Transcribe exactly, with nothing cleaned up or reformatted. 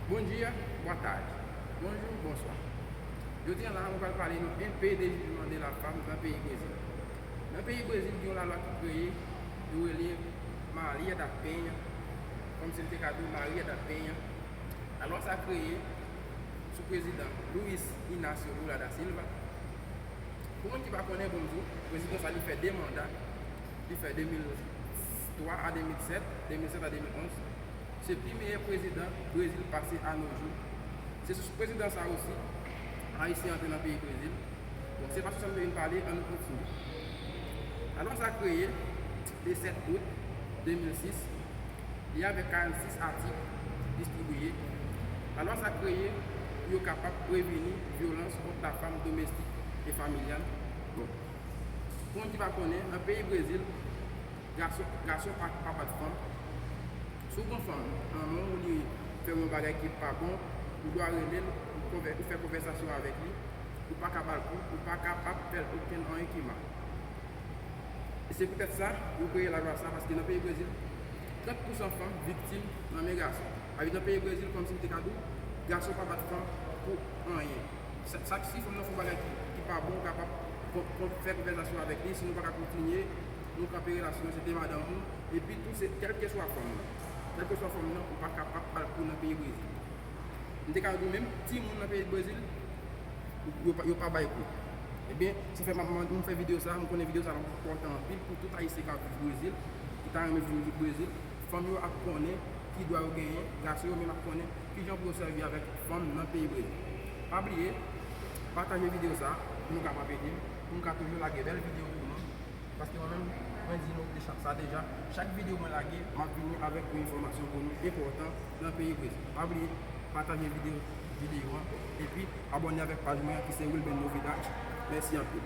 Bom dia, boa tarde, bonjou, bonswa. Jodi a la, nou pral pale nou un P D J piment de la femme nan peyi Brezil. Nan peyi Brezil, gen yon lalwa ki kreye, yo rele Maria da Penha, kòmsi m te ka di w Maria da Penha. Lalwa sa kreye sou prezidan Luiz Inácio Lula da Silva. Pou moun ki pa konnen, bon, m di w, prezidan sa li fè de manda, li fè de mil twa a de mil sèt, de mil sèt a de mil onz. Se pi meyè prezidan Brezil pase a no jou. Se sou prezidan sa osi, Ayisyen antre nan peyi Brezil. Bon, se pa sou sa m te vin pale, ann nou kontinye. Lalwa sa kreye le sèt out de mil sis, li avèk karannsis atik distribiye. Lalwa sa kreye pou yo kapab previni vyolans kont la femme domestique et familiale. Bon, pou moun ki pa konnen, nan peyi Brezil, gason, gason pa, pa bat fanm. Si w gon fanm nan men w, li fè yon bagay ki pa bon, ou dwa rele l, ou konvè-, ou fè konvèsasyon avèk li, ou pa ka ba l kou, ou pa kapab fè l okenn anyen ki mal. E se poutèt sa, yo kreye lalwa sa, paske nan peyi Brezil, trant pousan fanm viktim nan men gason. Sa vle di nan peyi Brezil, kòmsi m te ka di w, gason pa bat fanm pou anyen. Sa, sa, si fanm nan fè yon bagay ki, ki pa bon, ou kapab kon-, kon-, fè konvèsasyon avèk li, sinon ou pa ka kontinye, nou kanpe relasyon an, se te madanm ou, epi tou, se kèlkeswa fanm nan. Kèlkeswa fanm nan, ou pa kapab ba l kou nan peyi Brezil. M te ka di w menm timoun nan peyi Brezil, yo pa, yo pa bay kou. Ebyen, sa fè m, m, m fè videyo sa, m konnen videyo sa enpòtan anpil pou tout Ayisyen k ap viv Brezil, ki ta renmen viv Brezil. Fanm yo ap konnen ki dwa yo genyen, gason yo menm ap konnen kijan pou yo sèvi avèk fanm nan peyi Brezil. Pa bliye, pataje videyo sa pou nou kapab ede m, pou m ka toujou lage bèl videyo pou nou. Paske mwen menm, mwen di nou de chak sa deja, chak videyo mwen lage, m ap vini avèk yon enfòmasyon pou nou enpòtan nan peyi Brezil. Pa bliye pataje videyo, videyo an, epi abòne avèk paj mwen an ki se Wilben Novidade. Mèsi anpil.